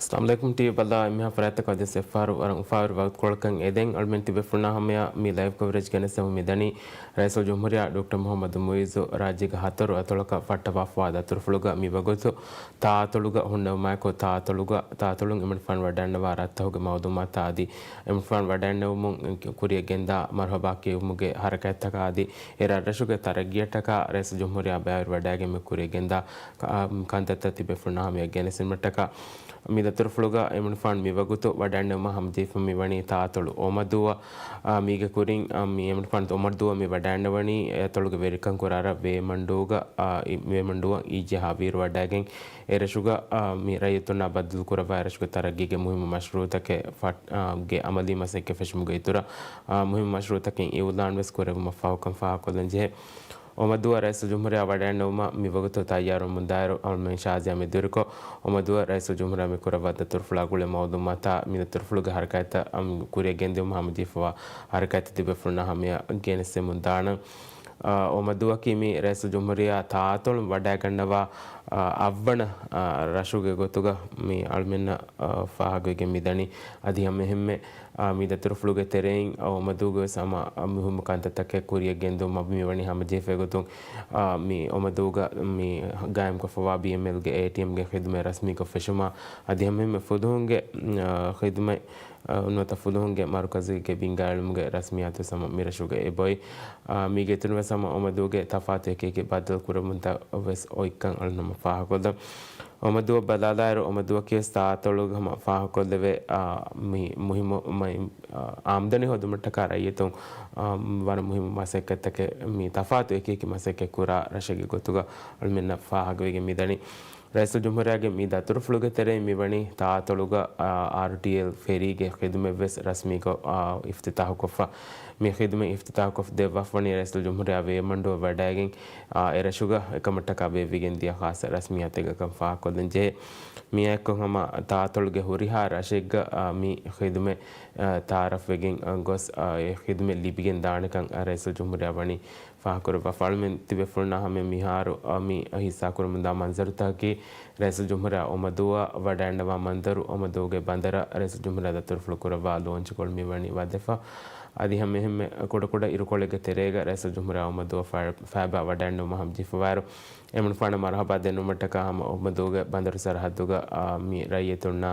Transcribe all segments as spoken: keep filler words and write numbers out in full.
އައްސަލާމު ޢަލައިކުމް ޓީވީ ބަލާ އެންމެހާ ފަރާތްތަކަށް އަދިވެސް އެއްފަހަރު ވަރަށް އުފާވެރި ވަގުތުކޮޅަކަށް އެދެން. އަޅުމެން ތިބޭފުޅުންނާ ހަމަޔަށް މި ލައިވް ކަވަރޭޖް ގެނެސްދެމުން މިދަނީ ރައީސުލްޖުމްހޫރިއްޔާ ޑޮކްޓަރ މުޙައްމަދު މުޢިއްޒު ރާއްޖޭގެ ހަތަރު އަތޮޅަކަށް ފައްޓަވާފަވާ ދަތުރުފުޅުގަ މިވަގުތު ތާއަތޮޅުގަ ހުންނެވުމާއެކު، ތާއަތޮޅުގަ، ތާއަތޮޅުން އެމަނިކުފާނު ވަޑައިގަންނަވާ ރަށްތަކުގެ މައުލޫމާތާ އަދި އެމަނިކުފާނު ވަޑައިގެންނެވުމުން ކުރިޔަށް ގެންދާ މަރުޙަބާ ކިޔުމުގެ ޙަރަކާތްތަކާ އަދި އެ ރަށްރަށުގެ ތަރައްގީއަށްޓަކާ ރައީސުލްޖުމްހޫރިއްޔާ ބައިވެރިވަޑައިގެން މި ކުރިޔަށް ގެންދާ ކަ-، އާ، ކަންތައްތައް ތިބޭފުޅުންނާ ހަމަޔަށް ގެނެސްދިނުމަށްޓަކާ، މި ދަތުރުފުޅުގަ އެމަނިކުފާނު މިވަގުތު ވަޑައިގަންނެވުމަށް ހަމަޖެހިފަ މިވަނީ ތާއަތޮޅު އޮމަދޫއަށް. އާ، މީގެ ކުރިން، އާ، މި އެމަނިކުފާނު އޮމަދޫއަށް މި ވަޑައިގަންނަވަނީ އެ އަތޮޅުގެ ވެރިކަން ކުރާ ރަށް ވޭމަންޑޫގަ، އާ، އި-، ވޭމަންޑޫއަށް އީޖޭ ހާ ވީރު ވަޑައިގެން އެ ރަށުގަ، އާ، މި ރައްޔިތުންނާ ބައްދަލު ކުރައްވާ އެ ރަށުގެ ތަރައްގީގެ މުހިއްމު މަޝްރޫޢުތަކެއް ފަ-، އާ، ގެ އަމަލީ މަސައްކަތް ފެށުމުގެ އިތުރަށް، އާ، މުހިއްމު މަޝްރޫޢުތަކެއް އިއުލާން ވެސް ކުރެއްވުމަށްފަހުކަން ފާހަގަކޮށްލަން ޖެހޭ. އޮމަދޫއަށް ރައީސުލްޖުމްހޫރިއްޔާ ވަޑައިގަންނެވުމަށް މިވަގުތު ތައްޔާރުވަމުންދާއިރު، އަޅުމެން ޝާޒިޔާ މެދުވެރިކޮށް، އޮމަދޫއަށް ރައީސުލްޖުމްހޫރިއްޔާ މި ކުރައްވާ ދަތުރުފުޅާ ގުޅޭ މައުލޫމާތާ، މި ދަތުރުފުޅުގެ ޙަރަކާތްތައް، އަމް، ކުރިޔަށް ގެންދިއުމަށް ހަމަޖެހިފަވާ ޙަރަކާތްތައް ތިބޭފުޅުންނާ ހަމަޔަށް ގެނެސްދެމުން ދާނަން. އާ، އޮމަދޫއަކީ މި ރައީސުލްޖުމްހޫރިއްޔާ ތާއަތޮޅުން ވަޑައިގަންނަވާ، އާ، އަށްވަނަ، އާ، ރަށުގެ ގޮތުގަ މި އަޅުމެންނަށް، އާ، ފާހަގަވެގެން މިދަނީ. އަދި ހަމައެހެންމެ، އާ، މި ދަތުރުފުޅުގެ ތެރެއިން، އާ، އޮމަދޫގެ ވެސް ހަމަ، އާ، މުހިއްމު ކަންތައްތަކެއް ކުރިޔަށް ގެންދުމަށް މިވަނީ ހަމަޖެހިފައި ގޮތުން، އާ، މި އޮމަދޫގަ މި ގާއިމްކޮށްފަވާ ބީއެމްއެލްގެ އޭޓީއެމްގެ ޚިދުމަތް ރަސްމީކޮށް ފެށުމާ، އަދި ހަމައެހެންމެ ފުލުހުންގެ، އާ، ޚިދުމަތް، އާ، ނުވަތަ ފުލުހުންގެ މަރުކަޒީގެ ބިންގާ އިލްމުގެ ރަސްމިއްޔާތު ވެސް ހަމަ މި ރަށުގަ އެބައޮތް. އާ، މީގެ އިތުރުން ވެސް ހަމަ އޮމަދޫގެ ތަފާތު އެކި އެކި ބައްދަލު ކުރެވުންތައް ވެސް އޮތްކަން އަޅުނަމަ ފާހަގަކޮށްލަން. އޮމަދޫއަށް ބަލާލާއިރު، އޮމަދޫއަކީ ވެސް ތާއަތޮޅުގަ ހަމަ ފާހަގަކޮށްލެވޭ، އާ، މި މުހިއްމު، މައި-، އާ، އާމްދަނީ ހޯދުމަށްޓަކާ ރައްޔިތުން، އާ، ވަރަށް މުހިއްމު މަސައްކަތްތަކެއް، މި ތަފާތު އެކި އެކި މަސައްކަތް ކުރާ ރަށެއްގެ ގޮތުގަ އަޅުމެންނަށް ފާހަގަވެގެން މިދަނީ. ރައީސުލްޖުމްހޫރިއްޔާގެ މި ދަތުރުފުޅުގެ ތެރެއިން މިވަނީ ތާއަތޮޅުގަ، އާ، އާރްޓީއެލް ފެރީގެ ޚިދުމަތް ވެސް ރަސްމީކޮށް، އާ، އިފްތިތާޙުކޮށްފަ. މި ޚިދުމަތް އިފްތިތާޙުކޮށް ދެއްވާފަވަނީ ރައީސުލްޖުމްހޫރިއްޔާ ވޭމަންޑޫއަށް ވަޑައިގެން، އާ، އެރަށުގަ އެކަމަށްޓަކާ ބޭއްވިގެން ދިޔަ ޚާއްޞަ ރަސްމިއްޔާތެއްގަކަން ފާހަގަކޮށްލަން ޖެހޭ. މިއާއެކު ހަމަ ތާއަތޮޅުގެ ހުރިހާ ރަށެއްގަ، އާ، މި ޚިދުމަތް، އާ، ތައާރަފްވެގެން، އާ، ގޮސް، އާ، އެ ޚިދުމަތް ލިބިގެން ދާނެކަން، އާ، ރައީސުލްޖުމްހޫރިއްޔާ ވަނީ ފާހަގަކުރައްވާފަ. އަޅުމެން ތިބޭފުޅުންނާ ހަމަ މިހާރު، އާ، މި ހިއްސާކުރަމުންދާ މަންޒަރުތަކަކީ، ރައީސުލްޖުމްހޫރިއްޔާ އޮމަދޫއަށް ވަޑައިގަންނަވާ މަންޒަރު، އޮމަދޫގެ ބަނދަރަށް ރައީސުލްޖުމްހޫރިއްޔާ ދަތުރުފުޅު ކުރައްވާ ލޯންޗުކޮޅު މިވަނީ ވަދެފަ. އަދި ހަމައެހެންމެ ކުޑަކުޑަ އިރުކޮޅެއްގެ ތެރޭގަ ރައީސުލްޖުމްހޫރިއްޔާ އޮމަދޫއަށް ފަ-، ފައިބާ ވަޑައިގަންނަވުމަށް ހަމަޖެހިފަވާއިރު، އެމަނިކުފާނަށް މަރުޙަބާ ދެންނެވުމަށްޓަކާ ހަމަ އޮމަދޫގެ ބަނދަރު ސަރަޙައްދުގަ، އާ، މި ރައްޔިތުންނާ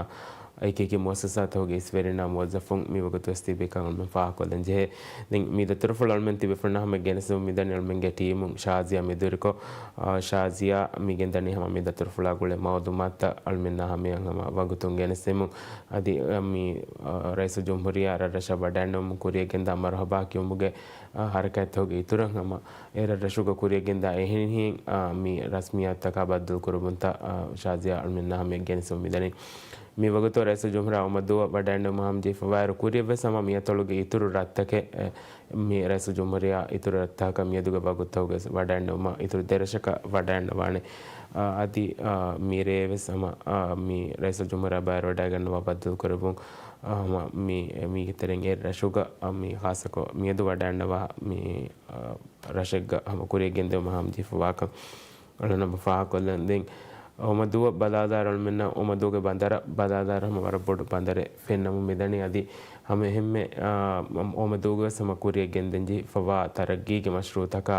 އެކި އެކި މުއައްސަސާތަކުގެ އިސްވެރިންނާ މުވައްޒަފުން މިވަގުތުވެސް ތިބިކަން އަޅުމެން ފާހަގަކޮށްލަން ޖެހޭ. ދެން މި ދަތުރުފުޅު އަޅުމެން ތިބޭފުޅުންނާ ހަމަ ގެނެސްދެމުން މިދަނީ އަޅުމެންގެ ޓީމުން ޝާޒިޔާ މެދުވެރިކޮށް، އާ، ޝާޒިޔާ މި ގެންދަނީ ހަމަ މި ދަތުރުފުޅާ ގުޅޭ މައުލޫމާތުތައް އަޅުމެންނާ ހަމަޔަށް ހަމަ ވަގުތުން ގެނެސްދެމުން. އަދި، އަ، މި، އަ، ރައީސުލްޖުމްހޫރިއްޔާ ރަށްރަށަށް ވަޑައިގަންނަވަމުން ކުރިޔަށް ގެންދާ މަރުޙަބާ ކިޔުމުގެ، އަ، ޙަރަކާތްތަކުގެ އިތުރަށް ހަމަ އެ ރަށްރަށުގަ ކުރިޔަށް ގެންދާ އެހެނިހެން، އަ، މި ރަސްމިއްޔާތުތަކާ ބައްދަލު ކުރެވުންތައް، އަ، ޝާޒިޔާ އަޅުމެންނާ ހަމަޔަށް ގެނެސްދެމުން މިދަނީ. މި ވަގުތު ރައީސުލްޖުމްހޫރިއްޔާ އޮމަދޫއަށް ވަޑައިގަންނަވުމަށް ހަމަޖެހިފަވާއިރު، ކުރިޔަށްވެސް ހަމަ މިއަތޮޅުގެ އިތުރު ރަށްތަކެއް، އެ، މި ރައީސުލްޖުމްހޫރިއްޔާ އިތުރު ރަށްތަކަކަށް މިއަދުގެ ވަގުތުތަކުގަވެސް ވަޑައިގަންނަވުމަށް އިތުރު ދެރަށަކަށް ވަޑައިގަންނަވާނެ. އާ، އަދި، އާ، މިރޭވެސް ހަމަ، އާ، މި ރައީސުލްޖުމްހޫރިއްޔާ ބައިވެރިވަޑައިގަންނަވާ ބައްދަލުކުރެއްވުން، އާ، ހަމަ މި، މީގެ ތެރެއިން އެ ރަށުގަ، އާ، މި ޚާއްޞަކޮށް މިއަދު ވަޑައިގަންނަވާ މި، އާ، ރަށެއްގަ ހަމަ ކުރިޔަށް ގެންދެވުމަށް ހަމަޖެހިފަވާކަން އަޅުނަމަ ފާހަގަކޮށްލަން. ދެން އޮމަދޫއަށް ބަލާލާއިރު އަޅުމެންނަށް އޮމަދޫގެ ބަނދަރަށް ބަލާލާއިރު ހަމަ ވަރަށް ބޮޑު ބަނދަރެއް ފެންނަމުން މިދަނީ. އަދި ހަމަ އެހެންމެ، އާ، އޮމަދޫގެވެސް ހަމަ ކުރިޔަށް ގެންދަން ޖެހިފަވާ ތަރައްގީގެ މަޝްރޫޢުތަކާ،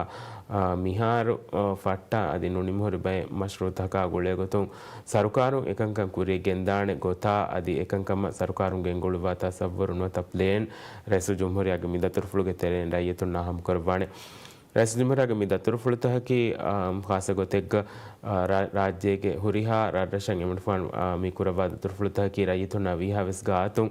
އާ، މިހާރު، އާ، ފައްޓާ އަދި ނުނިމިހުރި ބައެއް މަޝްރޫޢުތަކާ ގުޅޭގޮތުން ސަރުކާރުން އެކަންކަން ކުރިޔަށް ގެންދާނެ ގޮތާ އަދި އެކަންކަމަށް ސަރުކާރުން ގެންގުޅުއްވާ ތަސައްވުރު ނުވަތަ ޕްލޭން ރައީސުލްޖުމްހޫރިއްޔާގެ މި ދަތުރުފުޅުގެ ތެރެއިން ރައްޔިތުންނާ ހަމަކުރައްވާނެ. ރައީސުލްޖުމްހޫރިއްޔާގެ މި ދަތުރުފުޅުތަކަކީ، އާ، ޚާއްޞަ ގޮތެއްގަ، އާ، ރާ-، ރާއްޖޭގެ ހުރިހާ ރަށްރަށަށް އެމަނިކުފާނު، އާ، މި ކުރައްވާ ދަތުރުފުޅުތަކަކީ ރައްޔިތުންނާ ވީހާވެސް ގާތުން،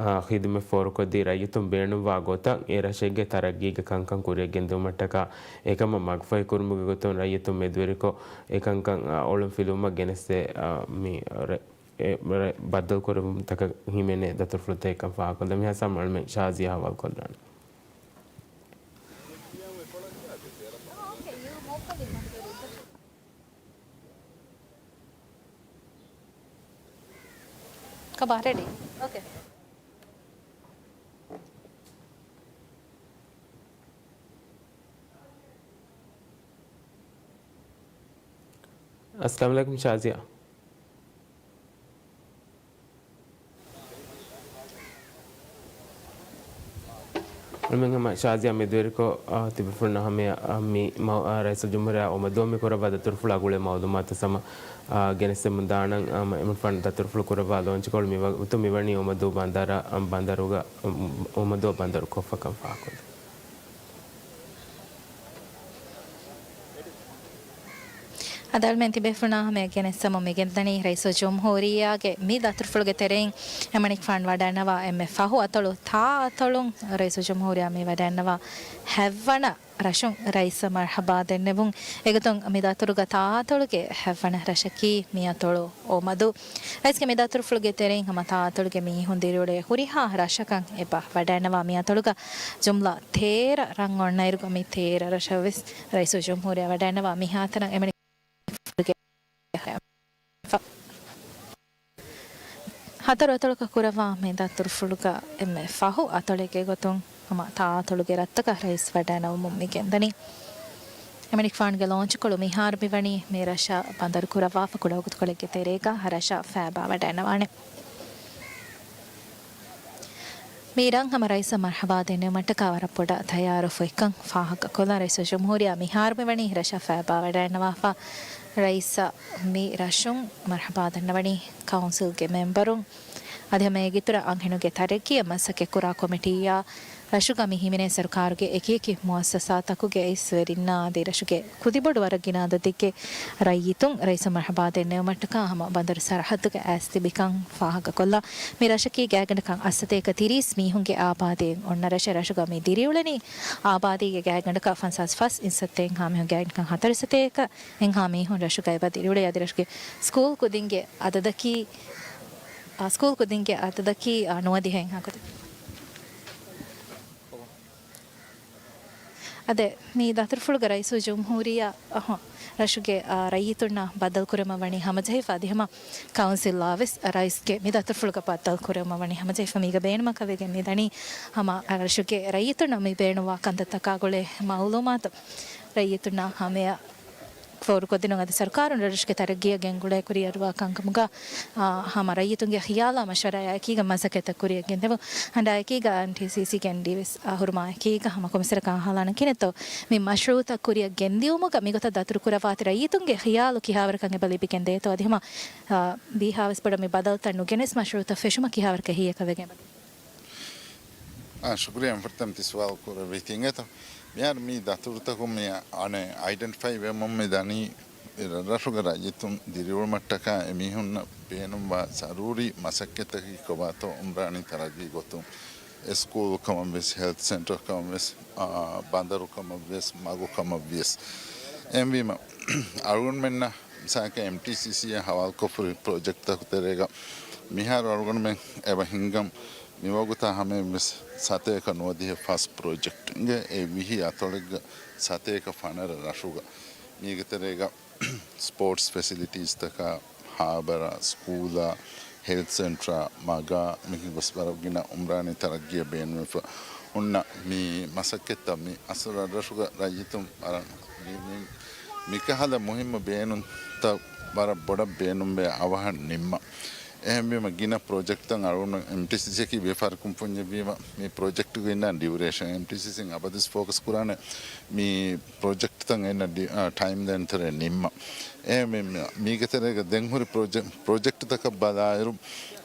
އާ، ޚިދުމަތް ފޯރުކޮށްދީ ރައްޔިތުން ބޭނުންވާ ގޮތަށް އެ ރަށެއްގެ ތަރައްގީގެ ކަންކަން ކުރިޔަށް ގެންދިއުމަށްޓަކާ އެކަމަށް މަގުފަހި ކުރުމުގެ ގޮތުން ރައްޔިތުން މެދުވެރިކޮށް އެކަންކަން، އާ، އޮޅުން ފިލުވުމަށް ގެނެސްދޭ، އާ، މި ރަ-، އެ ރަށް ބައްދަލު ކުރެވުންތަކަށް ހިމެނޭ ދަތުރުފުޅުތަކެއްކަން ފާހަގަކޮށްލަން. މިހާ ސަމް އަޅުމެން ޝާޒިޔާ ހަވާލުކޮށްލާނެ. ކަބާ ރެޑީ. އޯކޭ. އައްސަލާމު ޢަލައިކުމް ޝާޒިޔާ. އަޅުމެން ހަމަ ޝާޒިޔާ މެދުވެރިކޮށް، އާ، ތިބިފުޅުންނާ ހަމަޔަށް، އާ، މި މަ-، އާ، ރައީސުލްޖުމްހޫރިއްޔާ އޮމަދުވަމުން މި ކުރައްވާ ދަތުރުފުޅާ ގުޅޭ މައުލޫމާތު ހަމަ، އާ، ގެނެސްދެމުން ދާނަން. އާ، އެމަނިކުފާނު ދަތުރުފުޅު ކުރައްވާ ލޯންޗްކޮޅު މި ވަގުތު މިވަނީ އޮމަދޫ ބަނދަރަށް، އަ، ބަނދަރުގަ، އޮމަދޫ ބަނދަރު ކޮށްފަކަން ފާހަގަކޮށްލަން. އަދި އަޅުމެން ތިބޭފުޅުންނާ ހަމަޔަށް ގެނެސްދެމުން މިގެންދަނީ ރައީސުލްޖުމްހޫރިއްޔާގެ މި ދަތުރުފުޅުގެ ތެރެއިން އެމަނިކުފާނު ވަޑައިގަންނަވާ އެންމެ ފަހު އަތޮޅު ތާ އަތޮޅުން ރައީސުލްޖުމްހޫރިއްޔާ މި ވަޑައިގަންނަވާ ހަތްވަނަ ރަށުން ރައީސަށް މަރުޙަބާ ދެންނެވުން. އެގޮތުން މި ދަތުރުގަ ތާ އަތޮޅުގެ ހަތްވަނަ ރަށަކީ މި އަތޮޅު އޮމަދޫ. ރައީސްގެ މި ދަތުރުފުޅުގެ ތެރެއިން ހަމަ ތާ އަތޮޅުގެ މީހުން ދިރިއުޅޭ ހުރިހާ ރަށަކަށް އެބަ ވަޑައިގަންނަވާ މި އަތޮޅުގަ ޖުމްލަ ތޭރަ ރަށް އޮންނައިރުގަ މި ތޭރަ ރަށަށް ވެސް ރައީސުލްޖުމްހޫރިއްޔާ ވަޑައިގަންނަވާ މިހާތަނަށް އެމަނިކުފާނުގެ ހަތަރު އަތޮޅަކަށް ކުރައްވާ މި ދަތުރުފުޅުގަ އެންމެ ފަހު އަތޮޅެއްގެ ގޮތުން ހަމަ ތާ އަތޮޅުގެ ރަށްތަކަށް ރައީސް ވަޑައިގަންނަވަމުން މި ގެންދަނީ. އެމަނިކުފާނުގެ ލޯންޗްކޮޅު މިހާރު މިވަނީ މި ރަށަށް ބަނދަރު ކުރައްވާފަ ކުޑަ ވަގުތުކޮޅެއްގެ ތެރޭގަ ރަށަށް ފައިބާ ވަޑައިގަންނަވާނެ. މި ރަށް ހަމަ ރައީސަށް މަރުޙަބާ ދެންނެވުމަށްޓަކާ ވަރަށް ބޮޑަށް ތައްޔާރުވެފައިކަން ފާހަގަކޮށްލަން. ރައީސުލްޖުމްހޫރިއްޔާ މިހާރު މިވަނީ ރަށަށް ފައިބާ ވަޑައިގަންނަވާފަ. ރައީސަށް މި ރަށުން މަރުޙަބާ ދަންނަވަނީ ކައުންސިލްގެ މެމްބަރުން، އަދި ހަމަ އޭގެއިތުރަށް އަންހެނުންގެ ތަރައްގީއަށް މަސައްކަތްކުރާ ކޮމިޓީއާ، ރަށުގަ މި ހިމެނޭ ސަރުކާރުގެ އެކިއެކި މުއައްސަސާތަކުގެ އައިސްވެރިންނާ އަދި ރަށުގެ ކުދިބޮޑު ވަރަށް ގިނަ އަދަދެއްގެ ރައްޔިތުން ރައީސަށް މަރުޙަބާ ދެންނެވުމަށްޓަކާ ހަމަ ބަނދަރު ސަރަހައްދުގަ އައިސް ތިބިކަން ފާހަގަކޮށްލާ. މި ރަށަކީ ގާތްގަނޑަކަށް އަށްސަތޭކަ ތިރީސް މީހުންގެ އާބާދީއެއް އޮންނަ ރަށެއް. ރަށުގަ މި ދިރިއުޅެނީ އާބާދީގެ ގާތްގަނޑަކަށް ފަންސާސް ފަސް އިންސައްތައެއްހާ މީހުން ގާތްގަނޑަކަށް ހަތަރު އިންސައްތައެއްހާ މީހުން ރަށުގަ އެބަ ދިރިއުޅޭ. އަދި ރަށުގެ ސްކޫލް ކުދިންގެ އަދަދަކީ، އާ، ސްކޫލް ކުދިންގެ އަދަދަކީ، އާ، ނުވަދިހައެއްހާ ކުދިން. އަދި މި ދަތުރުފުޅުގަ ރައީސުލްޖުމްހޫރިއްޔާ، އަހަ، ރަށުގެ، އާ، ރައްޔިތުންނާ ބައްދަލުކުރުމަށް ވަނީ ހަމަޖެހިފަ. އަދި ހަމަ ކައުންސިލްއާ ވެސް ރައީސްގެ މި ދަތުރުފުޅުގަ ބައްދަލުކުރުމަށް ވަނީ ހަމަޖެހިފަ. މީގަ ބޭނުމަކަށް ވެގެން މިދަނީ ހަމަ ރަށުގެ ރައްޔިތުންނަށް މި ބޭނުންވާ ކަންތައްތަކާ ގުޅޭ މައުލޫމާތު ރައްޔިތުންނާ ހަމަޔަށް ފޯރުކޮށްދިނުން. އަދި ސަރުކާރުން ރަށުގެ ތަރައްގީއަށް ގެންގުޅޭ ކުރިއަރުވާ ކަންކަމުގަ، އާ، ހަމަ ރައްޔިތުންގެ ޚިޔާލާ މަޝްވަރާއާ އެކީގަ މަސައްކަތްތައް ކުރިއަށް ގެންދެވުން. ހަނޑާ އެކީގަ އެމްޓީސީސީގެ އެމްޑީ ވެސް، އާ، ހުރުމާ އެކީގަ ހަމަ ކޮމިސަރަކަށް އަހާލާނަން ކިހިނެއްތޯ މި މަޝްރޫއުތައް ކުރިއަށް ގެންދިއުމުގަ މިގޮތަށް ދަތުރުކުރައްވާތި ރައްޔިތުންގެ ޚިޔާލު ކިހާވަރަކަށް އެބަ ލިބިގެން ދޭތޯ. އަދި ހަމަ، އާ، ވީހާވެސް ބޮޑަށް މި ބަދަލުތައް ނުގެނެސް މަޝްރޫއުތައް ފެށުމަށް ކިހާވަރަކަށް ހިޔަކަށް ވެގެން އާ، ޝުކުރިއްޔާ. ފުރަތަމަ ތި ސުވާލު ކުރެއްވީތީ އިނގޭތޯ. މިހާރު މި ދަތުރުތަކުން މި އަނެއް އައިޑެންޓިފައި ވެމުން މި ދަނީ، ރަށުގެ ރައްޔިތުން ދިރިއުޅުމަށްޓަކާ އެމީހުންނަށް ބޭނުންވާ ޒަރޫރީ މަސައްކަތްތަކަކީ ކޮބާތޯ އުމްރާނީ ތަރައްގީ ގޮތުން އެ ސްކޫލް ކަމަށްވެސް، ހެލްތް ސެންޓަރ ކަމަށްވެސް، އާ، ބަނދަރު ކަމަށްވެސް، މަގު ކަމަށްވިޔަސް. އެހެންވީމަ، އަޅުގަނޑުމެންނަށް މިސާލަކަށް އެމްޓީސީސީއަށް ހަވާލުކޮށްފަހުރި ޕްރޮޖެކްޓްތަކު ތެރޭގަ މިހާރު އަޅުގަނޑުމެން އެބަ ހިންގަން މިވަގުތާ ހަމައިން ވެސް ސަތޭކަ ނުވަދިހަ ފަސް ޕްރޮޖެކްޓް އިނގޭ. އެ ވިހި އަތޮޅެއްގަ ސަތޭކަ ފަނަރަ ރަށުގަ. މީގެ ތެރޭގަ ސްޕޯޓްސް ފެސިލިޓީސްތަކާ، ހާބަރާ، ސްކޫލާ، ހެލްތް ސެންޓަރާ، މަގާ، މިހިނގި ގޮސް ވަރަށް ގިނަ އުމްރާނީ ތަރައްގީއަށް ބޭނުންވެފަ ހުންނަ މި މަސައްކަތްތައް މި އަސްލު ރަށްރަށުގަ ރައްޔިތުން ވަރަށް މި، މި، މިކަހަލަ މުހިއްމު ބޭނުންތައް ވަރަށް ބޮޑަށް ބޭނުންވޭ އަވަހަށް ނިންމަ. އެހެންވީމަ ގިނަ ޕްރޮޖެކްޓްތައް އަޅުގަނޑު އެމްޓީސީސީއަކީ ވިޔަފާރި ކުންފުންޏެއްވީމަ، މި ޕްރޮޖެކްޓުގެ އިންނަ ޑިއުރޭޝަން އެމްޓީސީސީން އަބަދުވެސް ފޯކަސް ކުރާނެ މި ޕްރޮޖެކްޓްތައް އިންނަ ޑި-، އާ، ޓައިމް ލައިން ތެރޭ ނިންމަ. އެހެންވީމަ މީގެ ތެރޭގަ ދެން ހުރި ޕްރޮޖެ-، ޕްރޮޖެކްޓްތަކަށް ބަލާއިރު،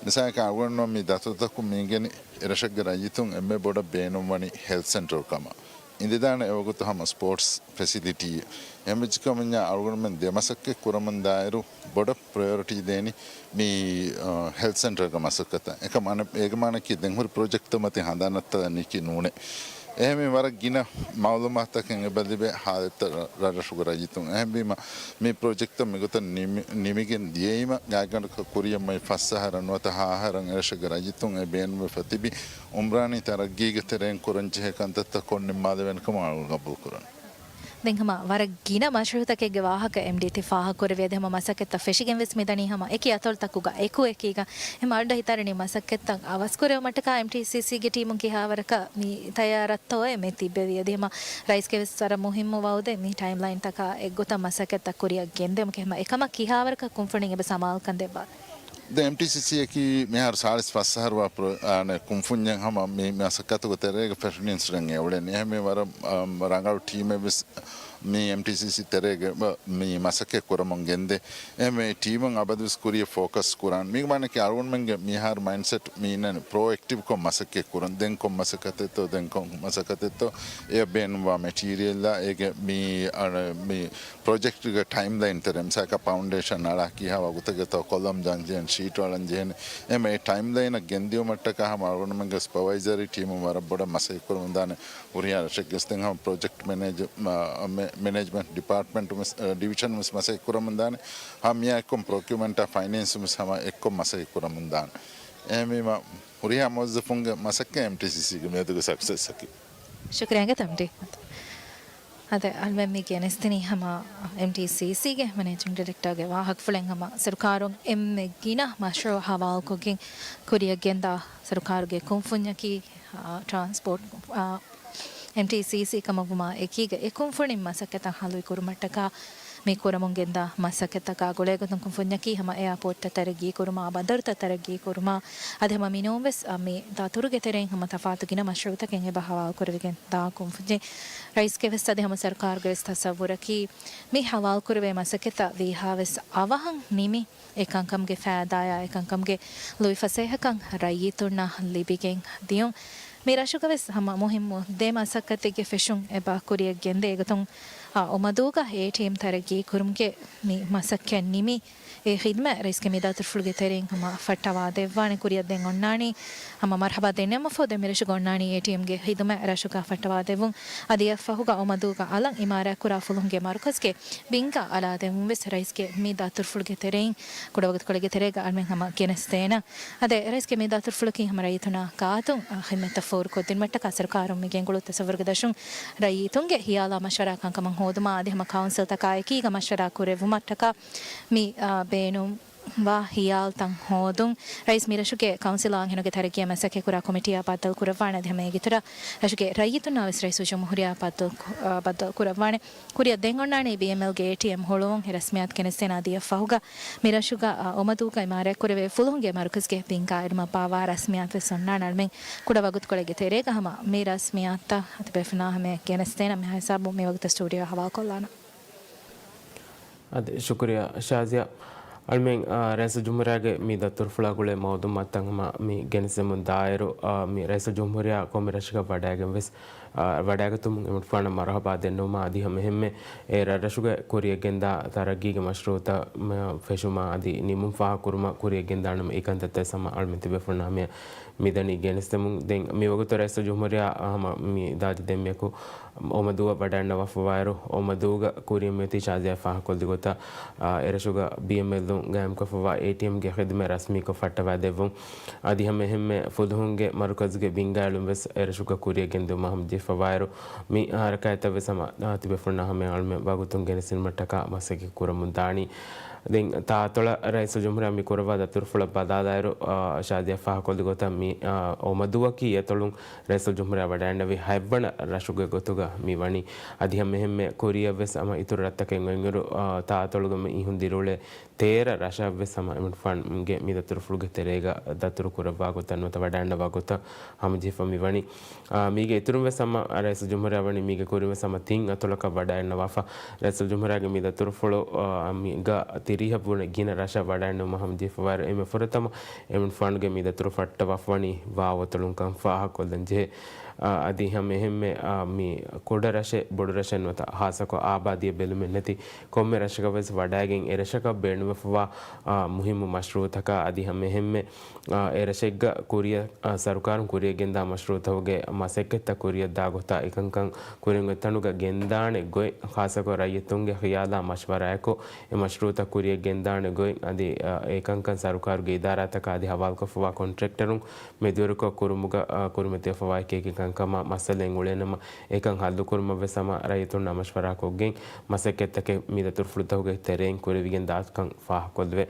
މިސާލަކަށް އަޅުގަނޑު މި ދަތުރުތަކުން މި އިނގެނީ އެރަށެއްގެ ރައްޔިތުން އެންމެ ބޮޑަށް ބޭނުންވަނީ ހެލްތް ސެންޓަރު ކަމަށް. އިނދެދާނެ އެވަގުތު ހަމަ ސްޕޯޓްސް ފެސިލިޓީއެއް. އެހެންވެއްޖެކަމަށް އަޅުގަނޑުމެން ދެ މަސައްކަތް ކުރަމުންދާއިރު ބޮޑަށް ޕްރަޔޮރިޓީ ދޭނީ މި، އަ، ހެލްތް ސެންޓަރގެ މަސައްކަތަށް. އެކަމަ އަނެއް އޭގެ މާނައަކީ ދެން ހުރި ޕްރޮޖެކްޓްތައް މަތިން ހަނދާން ނައްތާލަން ނިކި ނޫނޭ. އެހެންވީ ވަރަށް ގިނަ މައުލޫމާތުތަކެއް އެބަ ލިބޭ ހާލަތްތައް ރަށްރަށުގެ ރައްޔިތުން. އެހެންވީމަ މި ޕްރޮޖެކްޓްތައް މިގޮތަށް ނިމި-، ނިމިގެން ދިޔައީމަ ގާތްގަނޑަކަށް ކުރިއަށް މައި ފަސް އަހަރަށް ނުވަތަ ހަ އަހަރަށް އެރަށެއްގެ ރައްޔިތުން އެ ބޭނުންވެފަ ތިބި އުމްރާނީ ތަރައްގީގެ ތެރެއިން ކުރަން ޖެހޭ ކަންތައްތައް ކޮށް ނިންމާލެވޭނެ ކަމަށް އަޅުގަނޑު ގަބޫލުކުރަން. ދެން ހަމަ ވަރަށް ގިނަ މަޝްރޫއުތަކެއްގެ ވާހަކަ އެމްޑީ ތި ފާހަގަކުރެއްވި. އަދި ހަމަ މަސައްކަތްތައް ފެށިގެން ވެސް މިދަނީ ހަމަ އެކި އަތޮޅުތަކުގަ އެކު އެކީގަ. އެމަ އަޅުގަނޑަށް ހިތަށްއަރަނީ މަސައްކަތްތައް އަވަސްކުރެވުމަށްޓަކާ އެމްޓީސީސީގެ ޓީމުން ކިހާވަރަކަށް މި ތައްޔާރަށްތޯއޭ މި ތިއްބެވީ. އަދި ހަމަ ރައީސްގެ ވެސް ވަރަށް މުހިއްމު ވައުދެއް މި ޓައިމްލައިންތަކާ އެއްގޮތަށް މަސައްކަތްތައް ކުރިއަށް ގެންދެވުމަކީ. ހަމަ އެކަމަށް ކިހާވަރަކަށް ކުންފުނިން އެބަ ސަމާލުކަން ދެއްވާ؟ ދެން އެމްޓީސީސީއަކީ މިހާރު ސާޅީސް ފަސް އަހަރު ވާ ޕްރޮ-، އާނެ، ކުންފުންޏެއް ހަމަ މި މަސައްކަތުގެ ތެރޭގަ ފެށުނީ އިންސިޑެންޓް އެ އުޅެނީ. އެހެންވީމަ ވަރަށް، އާ، ރަނގަޅު ޓީމެއް ވެސް މި އެމްޓީސީސީ ތެރޭގަ މި މަސައްކަތް ކުރަމުން ގެންދޭ. އެހެންވެ ޓީމުން އަބަދުވެސް ކުރިޔަށް ފޯކަސް ކުރާން. މީގެ މާނައަކީ އަޅުގަނޑުމެންގެ މިހާރު މައިންޑްސެޓް މި އިންނަނީ ޕްރޯއެކްޓިވްކޮށް މަސައްކަތް ކުރަން. ދެން ކޮން މަސައްކަތެއްތޯ، ދެން ކޮން މަސައްކަތެއްތޯ، އެ ބޭނުންވާ މެޓީރިއަލްއާ އޭގެ މި، އަ، މި ޕްރޮޖެކްޓްގެ ޓައިމްލައިން ތެރޭ، މިސާލަކަށް ފައުންޑޭޝަން އަޅާ ކިހާ ވަގުތެއްގަތޯ، ކޮލަމް ޖަންޖެހެން، ޝީޓް އަޅަން ޖެހެން. އެހެންވެ އެ ޓައިމްލައިނަށް ގެންދިއުމަށްޓަކާ ހަމަ އަޅުގަނޑުމެންގެ ސްޕަވައިޒަރީ ޓީމުން ވަރަށް ބޮޑަށް މަސައްކަތް ކުރަމުންދާނެ. ހުރިހާ ރަށެއްގެ ވެސް ދެން ހަމަ ޕްރޮޖެކްޓް މެނޭޖް-، މަ-، މެ-، މެނޭޖްމަންޓް ޑިޕާޓްމަންޓު ވެސް، އަ، ޑިވިޝަން ވެސް މަސައްކަތް ކުރަމުންދާނެ. ހަމަ މިއާ އެއްކޮށް ޕްރޮކިއުމަންޓާ ފައިނޭންސު ވެސް ހަމަ އެއްކޮށް މަސައްކަތް ކުރަމުންދާނެ. އެހެންވީމަ ހުރިހާ މުވައްޒަފުންގެ މަސައްކަތް އެމްޓީސީސީގެ މިއަދުގެ ސަކްސެސްއަކީ. ޝުކުރިއްޔާ ތަމްޓީ. އަދެ އަޅުމެން މި ގެނެސްދިނީ ހަމަ އެމްޓީސީސީގެ މެނޭޖިންގ ޑިރެކްޓަރގެ ވާހަކަފުޅެއް ހަމަ ސަރުކާރުން އެންމެ ގިނަ މަޝްރޫއު ހަވާލުކޮށްގެން ކުރިއަށް ގެންދާ ސަރުކާރުގެ ކުންފުންޏަކީ، އާ، ޓްރާންސްޕޯޓް، އާ، އެމްޓީސީސީ ކަމަށްވުމާ އެކީގަ އެ ކުންފުނިން މަސައްކަތަށް ހަލުވި ކުރުމަށްޓަކާ މި ކުރަމުން ގެންދާ މަސައްކަތްތަކާ ގުޅޭގޮތުން ކުންފުންޏަކީ ހަމަ އެއާޕޯޓްތައް ތަރައްގީ ކުރުމާ، ބަނދަރުތައް ތަރައްގީ ކުރުމާ، އަދި ހަމަ މިނޫންވެސް، އަ، މި ދަތުރުގެ ތެރެއިން ހަމަ ތަފާތު ގިނަ މަޝްރޫއުތަކެއް އެބަ ހަވާލުކުރެވިގެން ދާ ކުންފުންޏެއް. ރައީސްގެ ވެސް އަދި ހަމަ ސަރުކާރުގެ ވެސް ތަސައްވުރަކީ މި ހަވާލުކުރެވޭ މަސައްކަތްތައް ވީހާވެސް އަވަހަށް ނިމި، އެ ކަންކަމުގެ ފައިދާއާ އެ ކަންކަމުގެ ލުއިފަސޭހަކަން ރައްޔިތުންނަށް ލިބިގެން ދިޔުން. މި ރަށުގަ ވެސް ހަމަ މުހިއްމު ދެ މަސައްކަތެއްގެ ފެށުން އެބަ ކުރިއަށް ގެންދޭ. އެގޮތުން، އާ، އޮމަދޫގަ އޭޓީއެމް ތަރައްގީ ކުރުމުގެ މި މަސައްކަތް ނިމި، އެ ޚިދުމަތް ރައީސްގެ މި ދަތުރުފުޅުގެ ތެރެއިން ހަމަ ފައްޓަވާ ދެއްވާނެ. ކުރިއަށް ދެން އޮންނާނީ ހަމަ މަރްހަބާ ދެންނެވުމަށްފަހު ދެން މިރަށުގަ އޮންނާނީ އޭޓީއެމްގެ ޚިދުމަތް ރަށުގަ ފައްޓަވާ ދެއްވުން. އަދި އެއަށްފަހުގަ އޮމަދޫގަ އަލަށް އިމާރާތްކުރާ ފުލުހުންގެ މަރުކަޒުގެ ބިންގާ އަޅާދެއްވުން ވެސް ރައީސްގެ މި ދަތުރުފުޅުގެ ތެރެއިން ކުޑަވަގުތުކޮޅެއްގެ ތެރޭގަ އަޅުމެން ހަމަ ގެނެސްދޭނަން. އަދި ރައީސްގެ މި ދަތުރުފުޅަކީ ހަމަ ރައްޔިތުންނާ ގާތުން، އާ، ޚިދުމަތްތައް ފޯރުކޮށްދިނުމަށްޓަކާ ސަރުކާރުން މި ގެންގުޅުނު ތަސައްވުރުގެ ދަށުން ރައްޔިތުންގެ ހިޔާލާ މަޝްވަރާ ކަންކަމަށް ހޯދުމާ އަދި ހަމަ ކައުންސިލްތަކާ އެކީގަ މަޝްވަރާ ކުރެއްވުމަށްޓަކާ މި، އާ، ބޭނުން ވާ ހިޔާލުތައް ހޯދުން. ރައީސް މިރަށުގެ ކައުންސިލް އާންހެނުގެ ތަރައްގީއަށް މަސައްކަތްކުރާ ކޮމިޓީއާ ބައްދަލުކުރައްވާނެ. އަދި ހަމަ އޭގެއިތުރަށް ރަށުގެ ރައްޔިތުންނާ ވެސް ރައީސުލްޖުމްހޫރިއްޔާ ބައްދަލު-، އާ، ބައްދަލުކުރައްވާނެ. ކުރިއަށް ދެން އޮންނާނީ ބީއެމްއެލްގެ އޭޓީއެމް ހުޅުވުން. އެ ރަސްމިއްޔާތު ގެނެސްދޭނަ އަދި އެއަށްފަހުގަ މިރަށުގަ، އާ، އޮމަދޫގަ އިމާރާތްކުރެވޭ ފުލުހުންގެ މަރުކަޒުގެ ބިންގާ އެޅުމަށް ބާއްވާ ރަސްމިއްޔާތު ވެސް އޮންނާނެ. އަޅުމެން ކުޑަ ވަގުތުކޮޅެއްގެ ތެރޭގަ ހަމަ މި ރަސްމިއްޔާތުތައް ތިބޭފުޅުންނާ ހަމަޔަށް ގެނެސްދޭނަ. މިހާ ހިސާބުން މި ވަގުތަށް ސްޓޫޑިއޯ ހަވާލުކޮށްލާނަން. އަދި ޝުކުރިއްޔާ ޝާޒިޔާ. އަޅުމެން، އާ، ރައީސުލްޖުމްހޫރިއްޔާގެ މި ދަތުރުފުޅާ ގުޅޭ މައުލޫމާތުތައް ހަމަ މި ގެނެސްދެމުން ދާއިރު، އާ، މި ރައީސުލްޖުމްހޫރިއްޔާ ކޮންމެ ރަށަކަށް ވަޑައިގެން ވެސް، އާ، ވަޑައިގަތުމުން އެމުންފާނަށް މަރުހަބާ ދެންނެވުމާ އަދި ހަމައެހެންމެ އެ ރަށްރަށުގެ ކުރިއަށް ގެންދާ ތަރައްގީގެ މަޝްރޫއުތައް މަ-، ފެށުމާ އަދި ނިމުން ފާހަގަކުރުމަށް ކުރިއަށް ގެންދާނަމަ އެ ކަންތައްތައް ވެސް ހަމަ އަޅުމެން ތިބޭފުޅުންނާ ހަމަޔަށް މިދަނީ ގެނެސްދެމުން. ދެން މިވަގުތު ރައީސުލްޖުމްހޫރިއްޔާ ހަމަ މި ދާދި ދެންމެއަކު އޮމަދޫއަށް ވަޑައިންނަވާފަވާއިރު، އޮމަދޫގަ ކުރިއަށް މިއޮތީ ޝާޒިޔާ ފާހަގަކޮށްލި ގޮތަށް، އާ، އެރަށުގަ ބީއެމްއެލުން ގާއިމްކޮށްފަވާ އޭޓީއެމްގެ ޚިދުމަތް ރަސްމީކޮށް ފައްޓަވާދެއްވުން. އަދި ހަމައެހެންމެ ފުލުހުންގެ މަރުކަޒުގެ ބިންގާއެޅުން ވެސް އެރަށުގަ ކުރިއަށް ގެންދިއުމަށް ހަމަޖެހިފަވާއިރު، މި ހަރަކާތްތައް ވެސް ހަމަ، އާ، ތިބޭފުޅުންނާ ހަމަޔަށް އަޅުމެން ވަގުތުން ގެނެސްދިނުމަށްޓަކާ މަސައްކަތް ކުރަމުން ދާނީ. ދެން ތާއަތޮޅަށް ރައީސުލްޖުމްހޫރިއްޔާ މި ކުރައްވާ ދަތުރުފުޅަށް ބަލާލާއިރު، އާ، ޝާޒިޔާ ފާހަގަކޮށްލި ގޮތަށް މި، އާ، އޮމަދޫއަކީ އެތޮޅުން ރައީސުލްޖުމްހޫރިއްޔާ ވަޑައިންނެވި ހަތްވަނަ ރަށުގެ ގޮތުގަ މި ވަނީ. އަދި ހަމައެހެންމެ ކުރިއަށް ވެސް ހަމަ އިތުރު ރަށްތަކެއް އޮތްއިރު، އާ، ތާއަތޮޅުގަ މި އިހުން ދިރިއުޅޭ ތޭރަ ރަށަށް ވެސް ހަމަ އެމުންފާނުގެ މި ދަތުރުފުޅުގެ ތެރޭގަ ދަތުރު ކުރައްވާ ގޮތަށް ނުވަތަ ވަޑައިންނަވާ ގޮތަށް ހަމަޖެހިފަ މި ވަނީ. އާ، މީގެ އިތުރުން ވެސް ހަމަ ރައީސުލްޖުމްހޫރިއްޔާ ވަނީ މީގެ ކުރިން ވެސް ހަމަ ތިން އަތޮޅަކަށް ވަޑައިންނަވާފަ. ރައީސުލްޖުމްހޫރިއްޔާގެ މި ދަތުރުފުޅު، އާ، މީގަ ތިރީހަށް ވުރެ ގިނަ ރަށަށް ވަޑައިންނެވުމަށް ހަމަޖެހިފަވާއިރު، އެންމެ ފުރަތަމަ އެމުންފާނުގެ މި ދަތުރު ފައްޓަވާފަ ވަނީ ވާވަތޮޅުންކަން ފާހަގަކޮށްލަން ޖެހޭ. އާ، އަދި ހަމައެހެންމެ، އާ، މި ކުޑަ ރަށެއް ބޮޑު ރަށެއް ނުވަތަ ހާއްސަކޮށް އާބާދީއެއް ބެލުމެއް ނެތި ކޮންމެ ރަށަކަށް ވެސް ވަޑައިގެން އެރަށަކަށް ބޭނުންވެފަވާ، އާ، މުހިއްމު މަޝްރޫއުތަކާ އަދި ހަމައެހެންމެ، އާ، އެރަށެއްގަ ކުރިއަށް، އާ، ސަރުކާރުން ކުރިއަށް ގެންދާ މަޝްރޫއުތަކުގެ މަސައްކަތްތައް ކުރިއަށް ދާ ގޮތާ އެކަންކަން ކުރިއަށް އޮތް ތަނުގަ ގެންދާނެ ގޮތް، ޚާއްސަކޮށް ރައްޔިތުންގެ ޚިޔާލާ މަޝްވަރާއެކު އެ މަޝްރޫއުތައް ކުރިއަށް ގެންދާނެ ގޮތް އަދި، އާ، އެކަންކަން ސަރުކާރުގެ އިދާރާތަކާ އަދި ހަވާލުކޮށްފަވާ ކޮންޓްރެކްޓަރުން މެދުވެރިކޮށް ކުރުމުގަ، އާ، ކުރިމަތިވެފަވާ އެކި އެކި ކަންކަމާ މައްސަލައެއް އުޅޭނަމަ، އެކަން ހައްލުކުރުމަށް ވެސް ހަމަ ރައްޔިތުންނާ މަޝްވަރާކޮށްގެން މަސައްކަތްތަކެއް މި ދަތުރުފުޅުތަކުގެ ތެރެއިން ކުރެވިގެން ދާކަން ފާހަގަކޮށްލެވޭ.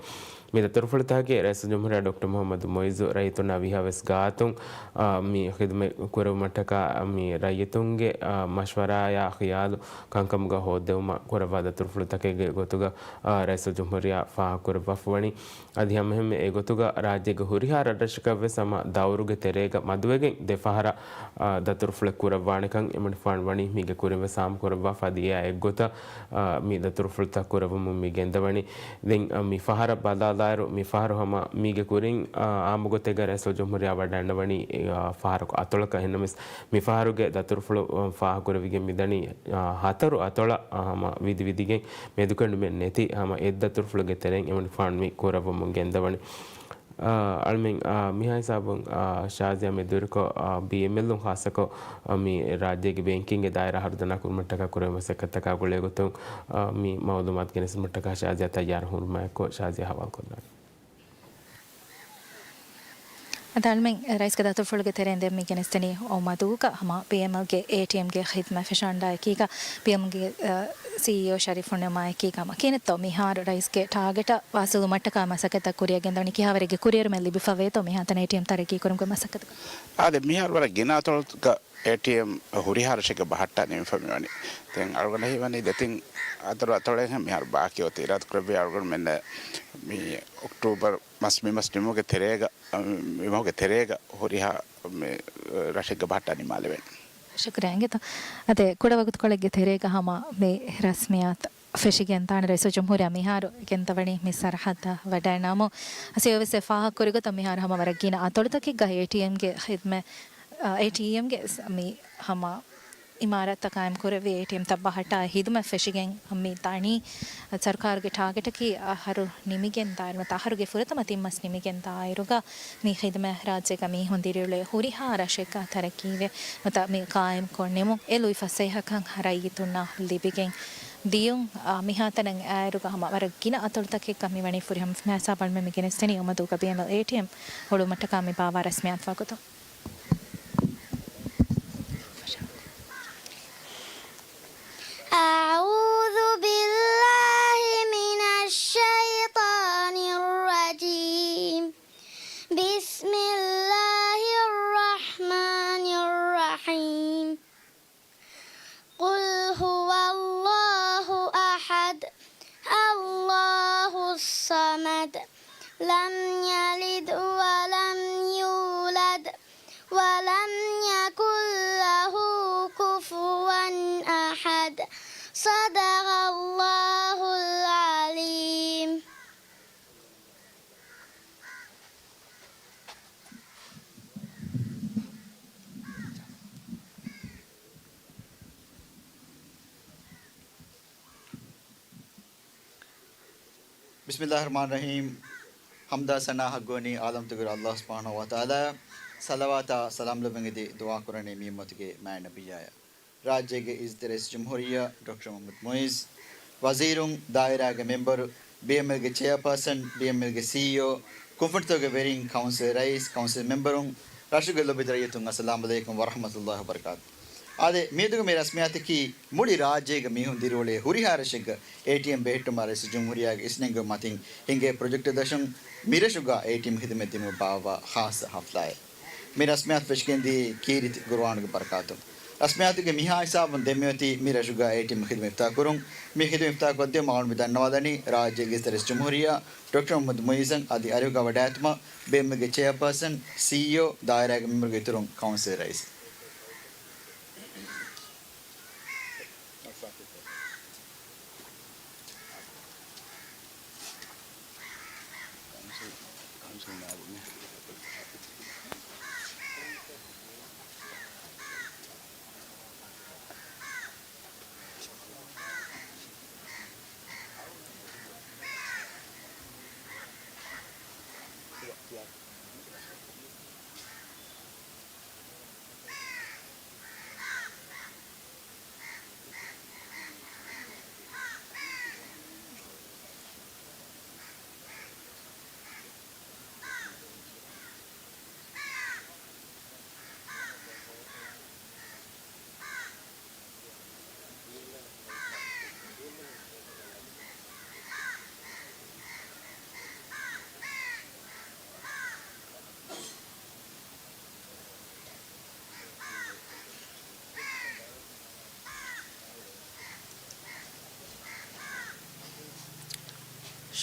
މި ދަތުރުފުޅުތަކަކީ ރައީސުލްޖުމްހޫރިއްޔާ ޑޮކްޓަރ މުޙައްމަދު މުޢިއްޒު ރައްޔިތުންނާ ވީހާވެސް ގާތުން، އާ، މި ޚިދުމަތް ކުރެވުމަށްޓަކާ މި ރައްޔިތުންގެ، އާ، މަޝްވަރާއާ ޚިޔާލު ކަންކަމުގަ ހޯއްދެވުމަށް ކުރައްވާ ދަތުރުފުޅުތަކެއްގެ ގޮތުގަ، އާ، ރައީސުލްޖުމްހޫރިއްޔާ ފާހަގަކުރައްވާފަވަނީ. އަދި ހަމައެހެންމެ އެގޮތުގަ ރާއްޖޭގެ ހުރިހާ ރަށްރަށަކަށްވެސް ހަމަ ދައުރުގެ ތެރޭގަ މަދުވެގެން ދެފަހަރަށް، އާ، ދަތުރުފުޅެއް ކުރައްވާނެކަން އެމަނިކުފާނު ވަނީ މީގެ ކުރިންވެސް ހާމަކުރައްވާފަ. އަދި އެއާ އެއްގޮތަށް، އާ، މި ދަތުރުފުޅުތައް ކުރެއްވުމުން މި ގެންދަވަނީ. ދެން، އާ، މި ފަހަރަށް ބަލާލާއިރު، މި ފަހަރު ހަމަ މީގެ ކުރިން، އާ، އާއްމުގޮތެއްގަ ރައީސުލްޖުމްހޫރިއްޔާ ވަޑައިންނަވަނީ، އާ، ފަހަރަކު އަތޮޅަކަށް. އެހެންނަމަވެސް، މި ފަހަރުގެ ދަތުރުފުޅު، އާ، ފާހަގަކުރެވިގެން މިދަނީ، އާ، ހަތަރު އަތޮޅަށް، އާ، ހަމަ ވިދިވިދިގެން މެދުކެނޑުމެއް ނެތި ހަމަ އެއްދަތުރުފުޅުގެ ތެރެއިން އެމަނިކުފާނު މި ކުރައްވަމުން ގެންދަވަނީ. އާ، އަޅުމެން، އާ، މިހާ ހިސާބުން، އާ، ޝާޒިޔާ މެދުވެރިކޮށް، އާ، ބީއެމްއެލުން ޚާއްޞަކޮށް، އާ، މި ރާއްޖޭގެ ބޭންކިންގެ ދާއިރާ ހަރުދަނާ ކުރުމަށްޓަކާ ކުރެވޭ މަސައްކަތްތަކާ ގުޅޭގޮތުން، އާ، މި މައުލޫމާތު ގެނެސްދިނުމަށްޓަކާ ޝާޒިޔާ ތައްޔާރު ހުރުމާއެކު ޝާޒިޔާ ހަވާލުކޮށްލާނެ. އަދި އަޅުމެން ރައީސްގެ ދަތުރުފުޅުގެ ތެރެއިން ދެން މި ގެނެސްދެނީ އޮމަދޫގަ ހަމަ ބީއެމްއެލްގެ އޭޓީއެމްގެ ޚިދުމަތް ފެށިގަންނަ އެކީގަ ބީއެމްއެލްގެ، އަ، ސީއީއޯ ޝަރީފު ނިމާ އެކީގަ ހަމަ. ކިހިނެއްތޯ މިހާރު ރައީސްގެ ޓާގެޓަށް ވާސިލުވުމަށްޓަކާ މަސައްކަތްތައް ކުރިއަށް ގެންދަވަނީ؟ ކިހާވަރެއްގެ ކުރިއެރުމެއް ލިބިފަވޭތޯ މިހާތަނަށް އޭޓީއެމް ތަރައްގީ ކުރުމުގެ މަސައްކަތަކަށް؟ އާދެ، މިހާރު ވަރަށް ގިނަ އަތޮޅުގަ އޭޓީއެމް ހުރިހާ ރަށެއްގަ ބަހައްޓާ ނިމިފަ މިވަނީ. ދެން އަޅުގަނޑަށް ހީވަނީ ދެތިން ހަތަރު އަތޮޅެއްހެން މިހާރު ބާކީ އޮތީ. އިރާދަކުރެއްވި އަޅުގަނޑުމެންނަށް މި އޮކްޓޫބަރ މަސް، މި މަސް ނިމުމުގެ ތެރޭގަ، މި މަހުގެ ތެރޭގަ ހުރިހާ މި ރަށެއްގަ ބަހައްޓާ ނިމާލެވޭނެ. ޝުކުރިއްޔާ އިނގޭތޯ. އަދި ކުޑަ ވަގުތުކޮޅެއްގެ ތެރޭގަ ހަމަ މި ރަސްމިއްޔާތު ފެށިގެންދާނެ. ރައީސުލްޖުމްހޫރިއްޔާ މިހާރު ގެންދަވަނީ މި ސަރަހައްދަށް ވަޑައިނަމު، ސީއީއޯ ވެސް ފާހަގަކުރި ގޮތަށް މިހާރު ހަމަ ވަރަށް ގިނަ އަތޮޅުތަކެއްގަ އޭޓީއެމްގެ ޚިދުމަތް، އޭޓީއެމްގެ މި ހަމަ އިމާރާތްތައް ޤާއިމް ކުރެވި، އޭޓީއެމްތައް ބަހައްޓާ ޚިދުމަތް ފެށިގެން މި ދަނީ. ސަރުކާރުގެ ޓާގެޓަކީ އަހަރު ނިމިގެން ދާއިރު ނުވަތަ އަހަރުގެ ފުރަތަމަ ތިން މަސް ނިމިގެން ދާއިރުގަ މި ޚިދުމަތް ރާއްޖޭގަ މީހުން ދިރިއުޅޭ ހުރިހާ ރަށެއްގަ ތަރައްޤީވެ ނުވަތަ މި ޤާއިމްކޮށް ނިމުން އެ ލުއިފަސޭހަކަން ރައްޔިތުންނަށް ލިބިގެން ދިޔުން. އާ، މިހާތަނަށް އައިރުގަ ހަމަ ވަރަށް ގިނަ އަތޮޅުތަކެއްގަ މިވަނީ ފުރިހަމަ މިހާ ހިސާބަށް މި ގެނެސްދެނީ އޮމަދޫގަ ބީއެމްއެލް އޭޓީއެމް ހުޅުވުމަށްޓަކާ މި ބާއްވާ ރަސްމިއްޔާތު ވަގުތު. أعوذ بالله من الشيطان الرجيم. بسم الله الرحمن الرحيم. قل هو الله أحد، الله الصمد، لم يلد ولم يولد، ولم يكن له كفوا أحد. صدق الله العظيم. ބިސްމިއްލާހި ރަޙްމާނި ރަޙީމް. ޙަމްދާ ސަނާ ޙައްޤުވަނީ ޢާލަމްތަކުގެ ރައްޔިތު ﷲ ސުބްޙާނަހޫ ވަތަޢާލާއަށް. ޞަލަވާތާ ސަލާމް ލެއްވަން އެދި ދުޢާ ކުރަނީ މި އުއްމަތުގެ މާތް ނަބިއްޔާއަށް. ރާއްޖޭގެ އިއްޒަތްތެރި ރައީސުލްޖުމްހޫރިއްޔާ ޑޮކްޓަރ މުޙައްމަދު މުޢިއްޒު، ވަޒީރުން، ދާއިރާގެ މެމްބަރު، ބީއެމްއެލްގެ ޗެއާޕާސަން، ބީއެމްއެލްގެ ސީއީއޯ، ކުންފުނިތަކުގެ ވެރިން، ކައުންސިލް ރައީސް، ކައުންސިލް މެމްބަރުން، ރަށުގެ ލޯބިވެތި ރައްޔިތުން، އައްސަލާމް ޢަލައިކުމް ވަރަޙްމަތުﷲ ވަބަރަކާތު. އާދެ، މިއަދުގެ މި ރަސްމިއްޔާތަކީ މުޅި ރާއްޖޭގެ މީހުން ދިރިއުޅޭ ހުރިހާ ރަށެއްގަ އޭޓީއެމް ބެހެއްޓުމަށް ރައީސުލްޖުމްހޫރިއްޔާގެ އިސްނެންގެވުމުގެ މަތިން ހިނގޭ ޕްރޮޖެކްޓް ދަށުން މިރަށުގަ އޭޓީއެމް ޚިދުމަތް ދިނުމަށް ބާއްވާ ޚާއްޞަ ޙަފްލާއެއް. މި ރަސްމިއްޔާތު ފެށިގެންދިޔައީ ކީރިތި ޤުރުއާނުގެ ބަރަކާތުން. ރަސްމިއްޔާތުގެ މިހާ ހިސާބުން ދެންމެ އޮތީ މި ރަށުގަ އޭޓީއެމް ޚިދުމަތް އިފްތިތާޙް ކުރުން. މި ޚިދުމަތް އިފްތިތާޙް ކޮށްދިޔުމަށް އަޅުގަނޑު މި ދަންނަވާލަނީ ރާއްޖޭގެ އިއްޒަތްތެރި ރައީސުލްޖުމްހޫރިއްޔާ ޑޮކްޓަރ މުޙައްމަދު މުޢިއްޒަށް. އަދި އަރިހުގަ ވަޑައިގަތުމަށް ބީއެމްއެލްގެ ޗެއާޕާސަން، ސީއީއޯ، ދާއިރާގެ މެމްބަރުގެ އިތުރުން ކައުންސިލް ރައީސް.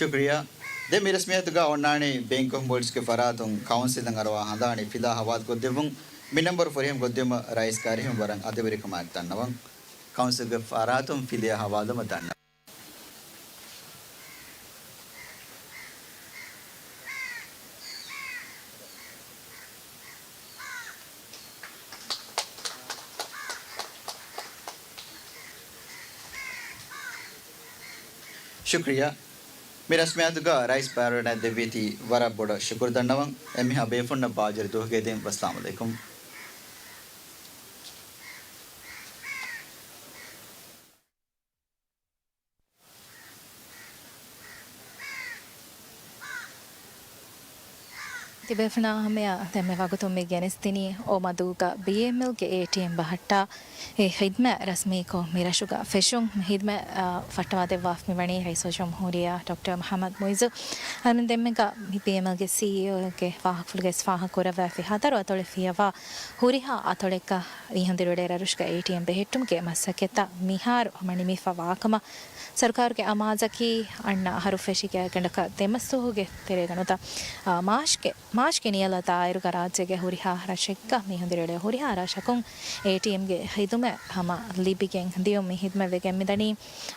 ޝުކުރިއްޔާ. ދެން މި ރަސްމިއްޔާތުގަ އޮންނާނީ ބޭންކް އޮފް މޯލްޑިވްސްގެ ފަރާތުން ކައުންސިލަށް އަރުވާ ހަނދާނީ ފިލާ ހަވާލުކޮށްދެއްވުން. މި ނަންބަރު ފުރިހަމަ ކޮށްދިއުމަށް ރައީސް ކައިރިހުން ވަރަށް އަދަބުވެރިކަމާއެކު ދަންނަވަން. ކައުންސިލްގެ ފަރާތުން ފިލާ ހަވާލުވުމަށް ދަންނަވަން. ޝުކުރިއްޔާ. މި ރަސްމިއްޔާތުގަ ރައީސް ބައިވެރިވެވަޑައިދެއްވީތީ ވަރަށް ބޮޑަށް ޝުކުރު ދަންނަވަން. އެންމެހާ ބޭފުންނަށް ބާއްޖަވެރި ދުވަހެއް ދޭން. ވައްސަލާމް އަލައިކުމް. ތިބޭފުޅާ ހަމަޔަށް ދެންމެ ވަގުތުން މި ގެނެސްދިނީ އޯ މަދޫގަ ބީއެމްއެލްގެ އޭޓީއެމް ބަހައްޓާ އެ ހިދްމަތް ރަސްމީކޮށް މި ރަށުގަ ފެށުން. މި ހިދްމަތް، އާ، ފައްޓަވާދެއްވާފަ މިވަނީ ރައީސުލްޖުމްހޫރިއްޔާ ޑޮކްޓަރ މުޙައްމަދު މުޢިއްޒު. އަން ދެންމެގަ މި ބީއެމްއެލްގެ ސީއީއޯގެ ވާހަކަފުޅުގައި ފާހަގަކުރައްވާފި ހަތަރު އަތޮޅެއް ފިޔަވާ ހުރިހާ އަތޮޅެއްގަ މީހުން ދިރިއުޅޭ ރަށްރަށުގަ އޭޓީއެމް ބެހެއްޓުމުގެ މަސައްކަތްތައް މިހާރު ހަމަ ނިމިފަ ވާކަމަށް ސަރުކާރުގެ އަމާޒަކީ އަންނަ އަހަރު ފެށި ގާތްގަނޑަކަށް ދެމަސް ދުވަހުގެ ތެރޭގަ ނުވަތަ، އާ، މާޗްގެ، މާޗްގެ ނިޔަލަށް ދާއިރުގަ ރާއްޖޭގެ ހުރިހާ ރަށެއްގަ މީހުން ދިރިއުޅޭ ހުރިހާ ރަށަކުން އޭޓީއެމްގެ ހިދުމަތް ހަމަ ލިބިގެން ދިޔުން. މި ހިދުމަތް ވެގެން މިދަނީ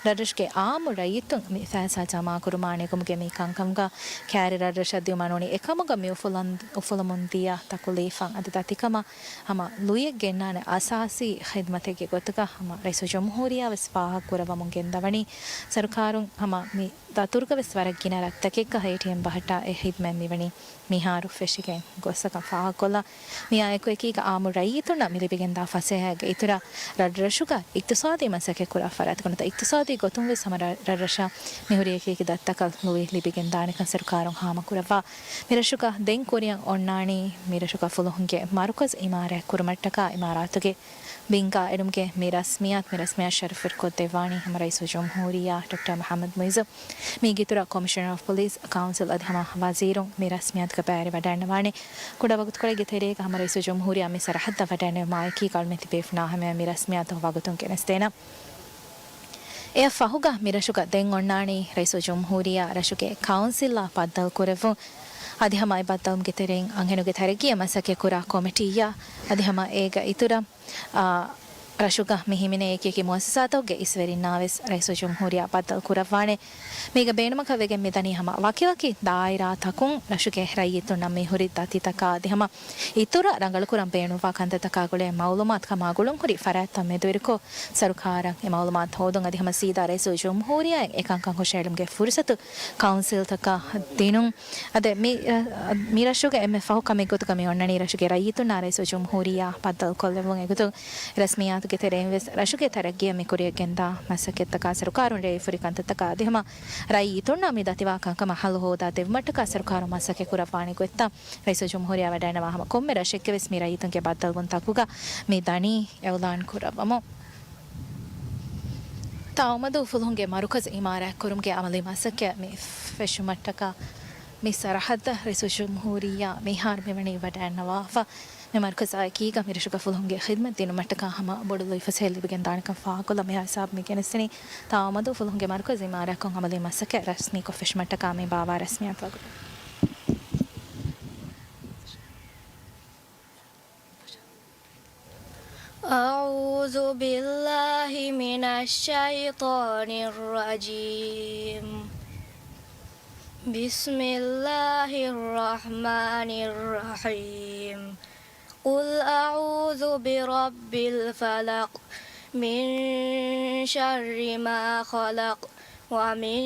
ރަށްރަށުގެ އާއްމު ރައްޔިތުން މި ފައިސާ ޖަމާކުރުމާ ނެގުމުގެ މި ކަންކަމުގަ ކައިރި ރަށްރަށަށް ދިއުމާ ނޫނީ އެކަމުގަ މި އުފުލަން-، އުފުލަމުން ދިޔަ ތަކުލީފަށް އަދި ދަތިކަމަށް ހަމަ ލުޔެއް ގެންނާނެ އަސާސީ ޚިދްމަތެއްގެ ގޮތުގަ ހަމަ ރައީސުލްޖުމްހޫރިއްޔާ ވެސް ފާހަގަކުރައްވަމުން ގެންދަވަނީ. ސަރުކާރުން ހަމަ މި ދަތުރުގަ ވެސް ވަރަށް ގިނަ ރަށްތަކެއްގަ އޭޓީއެމް ބަހައްޓާ އެ ޚިދްމަތް މިވަނީ މިހާރު ފެށިގެން ގޮއްސަކަން ފާހަގަކޮށްލާ. މިއާ އެކު އެކީގަ އާއްމު ރައްޔިތުންނަށް މި ލިބިގެންދާ ފަސޭހައިގެ އިތުރަށް ރަށްރަށުގަ އިޤްތިޞާދީ މަސައްކަތް ކުރާ ފަރާތް ނުވަތަ އިޤްތިޞާދީ ގޮތުން ވެސް ހަމަ ރަށް-، ރަށްރަށަށް މިހުރި އެކިއެކި ދަތިތަކަށް ލުއި ލިބިގެންދާނެކަން ސަރުކާރުން ހާމަކުރައްވާ. މިރަށުގަ ދެން ކުރިއަށް އޮންނާނީ މިރަށުގަ ފުލުހުންގެ މަރުކަޒު އިމާރާތް ކުރުމަށްޓަކާ އިމާރާތުގެ ބިންގާ އެޅުމުގެ މި ރަސްމިއްޔާތު، މި ރަސްމިއްޔާތު ޝަރަފްވެރިކޮށްދެއްވާނީ ހަމަ ރައީސުލްޖުމްހޫރިއްޔާ ޑޮކްޓަރ މުޙައްމަދު މުޢިއްޒު. މީގެ އިތުރަށް ކޮމިޝަނަރ އޮފް ޕޮލިސް، ކައުންސިލް އަދި ހަމަ ވަޒީރުން މި ރަސްމިއްޔާތުގަ ބައިވެރިވެވަޑައިގަންނަވާނެ. ކުޑަ ވަގުތުކޮޅެއްގެ ތެރޭގަ ހަމަ ރައީސުލްޖުމްހޫރިއްޔާ މި ސަރަހައްދަށް ވަޑައިނެވުމާއެކީ އަޅުމެން ތިބޭފުޅުންނާ ހަމަޔަށް މި ރަސްމިއްޔާތު ވަގުތުން ގެނެސްދޭނަން. އެއަށް ފަހުގަ މިރަށުގަ ދެން އޮންނާނީ ރައީސުލްޖުމްހޫރިއްޔާ ރަށުގެ ކައުންސިލްއާ ބައްދަލުކުރެއްވުން. އަދި ހަމަ އެ ބައްދަލުވުމުގެ ތެރެއިން އަންހެނުންގެ ތަރައްގީއަށް މަސައްކަތްކުރާ ކޮމިޓީއަށް އަދި ހަމަ އޭގަ އިތުރަށް، އާ، ރަށުގަ މި ހިމެނޭ އެކިއެކި މުއައްސަސާތަކުގެ އިސްވެރިންނާވެސް ރައީސުލްޖުމްހޫރިއްޔާ ބައްދަލު ކުރައްވާނެ. މީގަ ބޭނުމަކަށް ވެގެން މިދަނީ ހަމަ ވަކިވަކި ދާއިރާތަކުން ރަށުގެ ރައްޔިތުންނަށް މި ހުރި ދަތިތަކާ އަދި ހަމަ އިތުރަށް ރަނގަޅުކުރަން ބޭނުންވާ ކަންތައްތަކާ ގުޅޭ މައުލޫމާތު ކަމާ ގުޅުންހުރި ފަރާތްތައް މެދުވެރިކޮށް، ސަރުކާރަށް އެ މައުލޫމާތު ހޯދުން އަދި ހަމަ ސީދާ ރައީސުލްޖުމްހޫރިއްޔާއަށް އެކަންކަން ހުށައެޅުމުގެ ފުރުސަތު ކައުންސިލްތަކަށް ދިނުން. އަދި މި، މި ރަށުގެ އެންމެ ފަހު ކަމެއް ގޮތުގަ މި އޮންނަނީ ރަށުގެ ރައްޔިތުންނާ ރައީސުލްޖުމްހޫރިއްޔާ ބައްދަލުކޮށްލެއްވުން. އެގޮތުން ރަސްމިއްޔާތުގެ ތެރެއިން ވެސް ރަށުގެ ތަރައްގީއަށް މި ކުރިއަށް ގެންދާ މަސައްކަތްތަކާ ސަރުކާރުން ރޭވިފުރި ކަންތައްތަކާ އަދި ހަމަ ރައްޔިތުންނާ މި ދަތިވާ ކަންކަމަށް ހައްލު ހޯދާ ދެއްވުމަށްޓަކާ ސަރުކާރުން މަސައްކަތް ކުރައްވާނެ ގޮތްތައް ރައީސުލްޖުމްހޫރިއްޔާ ވަޑައިންނަވާ ހަމަ ކޮންމެ ރަށެއްގެ ވެސް މި ރައްޔިތުންގެ ބައްދަލުވުންތަކުގަ މި ދަނީ އިޢުލާން ކުރައްވަމުން. ތާއުމަދޫ ފުލުހުންގެ މަރުކަޒު އިމާރާތްކުރުމުގެ އަމަލީ މަސައްކަތް މި ފެށުމަށްޓަކާ މި ސަރަހައްދަށް ރައީސުލްޖުމްހޫރިއްޔާ މިހާރު މިވަނީ ވަޑައިންނަވާފަ. މި މަރުކަޒާ އެކީގަ މި ރަށުގަ ފުލުހުންގެ ޚިދްމަތް ދިނުމަށްޓަކާ ހަމަ ބޮޑު ލުއިފަސޭހަ ލިބިގެންދާނެކަން ފާހަގަކޮށްލަން މިހާ ހިސާބު މި ގެނެސްދިނީ. ތާއުމަދޫ ފުލުހުންގެ މަރުކަޒު އިމާރާތްކޮށް އަމަލީ މަސައްކަތް ރަސްމީކޮށް ފެށުމަށްޓަކާ މި ބާވާ ރަސްމިއްޔާތު ވަގުތު. أعوذ بالله من الشيطان الرجيم. بسم الله الرحمن الرحيم. قل أعوذ برب الفلق. من شر ما خلق. ومن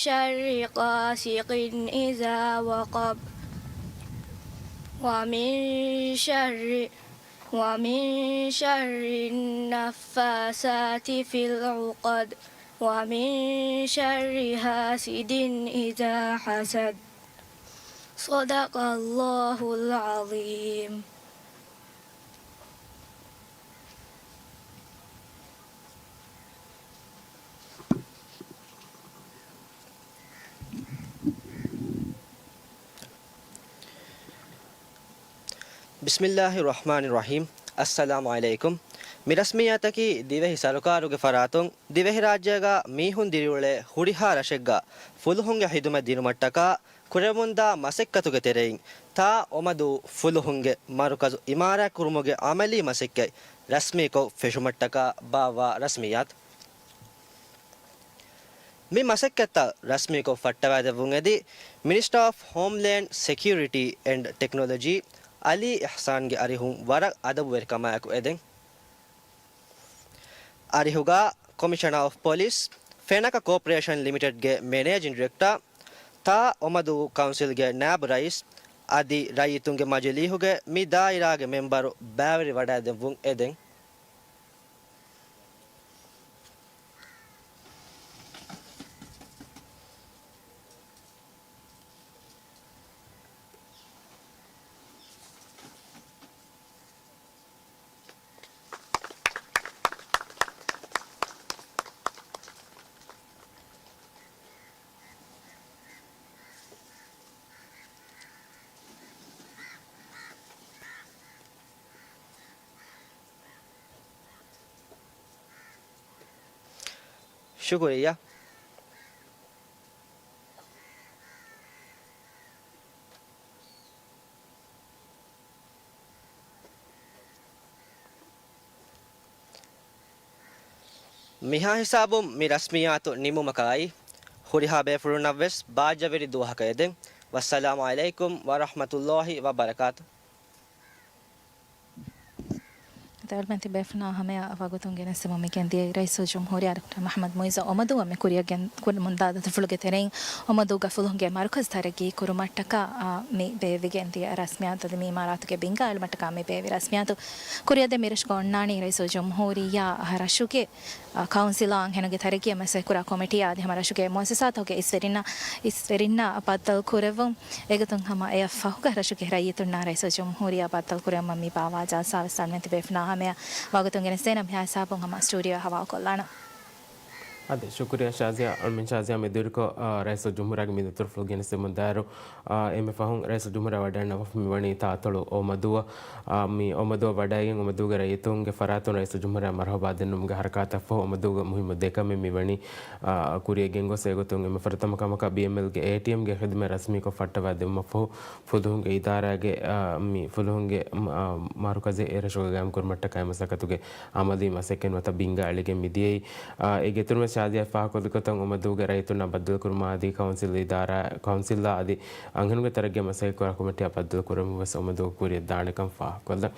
شر غاسق إذا وقب. ومن شر، ومن شر النفاثات في العقد. ومن شر حاسد إذا حسد. صدق الله العظيم. بسم الله الرحمن الرحيم. السلام عليكم. މި ރަސްމިއްޔާތަކީ ދިވެހި ސަރުކާރުގެ ފަރާތުން ދިވެހިރާއްޖޭގަ މީހުން ދިރިއުޅޭ ހުރިހާ ރަށެއްގަ ފުލުހުންގެ ޚިދުމަތް ދިނުމަށްޓަކާ ކުރެވެމުންދާ މަސައްކަތުގެ ތެރެއިން ތާ އޮމަދޫ ފުލުހުންގެ މަރުކަޒު އިމާރާތްކުރުމުގެ އަމަލީ މަސައްކަތް ރަސްމީކޮށް ފެށުމަށްޓަކާ ބާއްވާ ރަސްމިއްޔާތު. މި މަސައްކަތްތައް ރަސްމީކޮށް ފައްޓަވައިދެއްވުން އެދި، މިނިސްޓަރ އޮފް ހޯމްލޭންޑް ސެކިއުރިޓީ އެންޑް ޓެކްނޮލޮޖީ އަލީ އިޙްސާންގެ އަރިހުން ވަރަށް އަދަބުވެރިކަމާއެކު އެދެން. އަރިހުގަ ކޮމިޝަނާ އޮފް ޕޮލިސް، ފެނަކަ ކޯޕަރޭޝަން ލިމިޓެޑްގެ މެނޭޖިން ޑިރެކްޓަރ، ތާ އޮމަދޫ ކައުންސިލްގެ ނާއިބު ރައީސް އަދި ރައްޔިތުންގެ މަޖިލީހުގެ މި ދާއިރާގެ މެމްބަރު ބައިވެރިވަޑައިދެއްވުން އެދެން. ޝުކުރިއްޔާ. މިހާ ހިސާބުން މި ރަސްމިއްޔާތު ނިމުމަކާއި، ހުރިހާ ބޭފުޅުންނަށްވެސް ބާއްޖަވެރި ދުވަހަކަށް އެދެން. ވައްސަލާމު ޢަލައިކުމް ވަރަޙްމަތުﷲި ވަބަރަކާތު. ދައުލަމެން ތިބޭފުނާ ހަމަޔަށް ވަގުތުން ގެނެސްދެމުން މި ގެންދިޔައީ ރައީސުލްޖުމްހޫރިއްޔާ ޑޮކްޓަރ މުޙައްމަދު މުޢިއްޒު އޮމަދޫއަށް މި ކުރިއަށް ގެން ކުރަމުންދާ ދަތުރުފުޅުގެ ތެރެއިން އޮމަދޫގަ ފުލުހުންގެ މަރުކަޒު ތަރައްގީ ކުރުމަށްޓަކާ، އާ، މި ބޭއްވިގެން ދިޔަ ރަސްމިއްޔާތު އަދި މި އިމާރާތުގެ ބިންގާ އެޅުމަށްޓަކާ މި ބޭއްވި ރަސްމިއްޔާތު ކުރިއަށް ދޭން މިރަށުގަ އޮންނާނީ ރައީސުލްޖުމްހޫރިއްޔާ ރަށުގެ ކައުންސިލާ އަންހެނުންގެ ތަރައްގީއަށް މަސައްކަތްކުރާ ކޮމިޓީއާ އަދި ހަމަ ރަށުގެ މުއައްސަސާތަކުގެ އިސްވެރިންނާ، އިސްވެރިންނާ ބައްދަލު ކުރެއްވުން. އެގޮތުން ހަމަ އެއަށް ފަހުގަ ރަށުގެ ރައްޔިތުންނާ ރައީސުލްޖުމްހޫރިއްޔާ ބައްދަލު ކުރެވުމަށް މި ބާއްވާ ޖަލްސާ ވެސް އަޅުމެން ތިބޭފުނާ ހަމަޔަށް ވަގުތުން ގެނެސްދޭނަން. މިހާ ހިސާބުން ހަމަ ސްޓޫޑިއޯއަށް ހަވާލުކޮށްލާނަން. އަދި ޝުކުރިއްޔާ ޝާޒިޔާ، އަޅުމެން ޝާޒިޔާ މެދުވެރިކޮށް، އާ، ރައީސުލްޖުމްހޫރިއްޔާގެ މި ދަތުރުފުޅު ގެނެސްދެމުން ދާއިރު، އާ، އެންމެ ފަހުން ރައީސުލްޖުމްހޫރިއްޔާ ވަޑައިގަންނަވާފަ މިވަނީ ތާއަތޮޅު އޮމަދޫއަށް. އާ، މި އޮމަދޫއަށް ވަޑައިގެން އޮމަދޫގެ ރައްޔިތުންގެ ފަރާތުން ރައީސުލްޖުމްހޫރިއްޔާ މަރުޙަބާ ދެންނެވުމުގެ ހަރަކާތަށްފަހު އޮމަދޫގަ މުހިއްމު ދެ ކަމެއް މިވަނީ، އާ، ކުރިއަށް ގެންގޮސް. އެގޮތުން އެންމެ ފުރަތަމަ ކަމަކަށް ބީއެމްއެލްގެ އޭޓީއެމްގެ ޚިދުމަތް ރަސްމީކޮށް ފައްޓަވައިދެއްވުމަށްފަހު ފުލުހުންގެ އިދާރާގެ، އާ، މި ފުލުހުންގެ، އާ، މަރުކަޒެއް އެރަށުގަ ގާއިމްކުރުމަށްޓަކާ އެ މަސައްކަތުގެ އަމަލީ މަސައްކަތް ނުވަތަ ބިންގާ އެޅިގެން މިދިޔައީ. އާ، އޭގެ އިތުރުންވެސް ޝާޒިޔާ ފާހަގަކޮށްލި ގޮތަށް އޮމަދޫގެ ރައްޔިތުންނާ ބައްދަލުކުރުމާ އަދި ކައުންސިލް އިދާރާ، ކައުންސިލްއާ އަދި އަންހެނުންގެ ތަރައްގީއަށް މަސައްކަތްކުރާ ކޮމިޓީއާ ބައްދަލުކުރެއްވުން ވެސް އޮމަދޫ ކުރިއަށް ދާނެކަން ފާހަގަކޮށްލަން.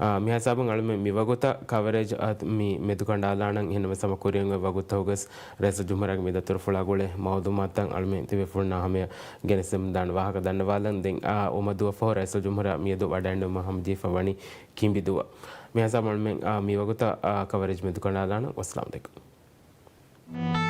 އާ، މިހާ ހިސާބުން އަޅުމެން މިވަގުތަށް ކަވަރޭޖް، އާ، މި މެދުކަނޑާލާނަން. އެހެންނަމަވެސް ހަމަ ކުރިއަށް އޮތް ވަގުތުތަކުގަވެސް ރައީސުލްޖުމްހޫރިއްޔާގެ މި ދަތުރުފުޅާ ގުޅޭ މައުލޫމާތުތައް އަޅުމެން ތިބޭފުޅުންނާ ހަމަޔަށް ގެނެސްދެމުންދާނެ. ވާހަކަ ދަންނަވާލަން. ދެން އާ އޮމަދޫއަށްފަހު ރައީސުލްޖުމްހޫރިއްޔާ މިއަދު ވަޑައިގެންނެވުމަށް ހަމަޖެހިފަ ވަނީ ކިނބިދޫއަށް. މިހާ ހިސާބުން އަޅުމެން، އާ، މިވަގުތަށް، އާ، ކަވަރޭޖް މެދުކަނޑާލާނަން. ވައްސަލާމް ޢަލައިކުމް.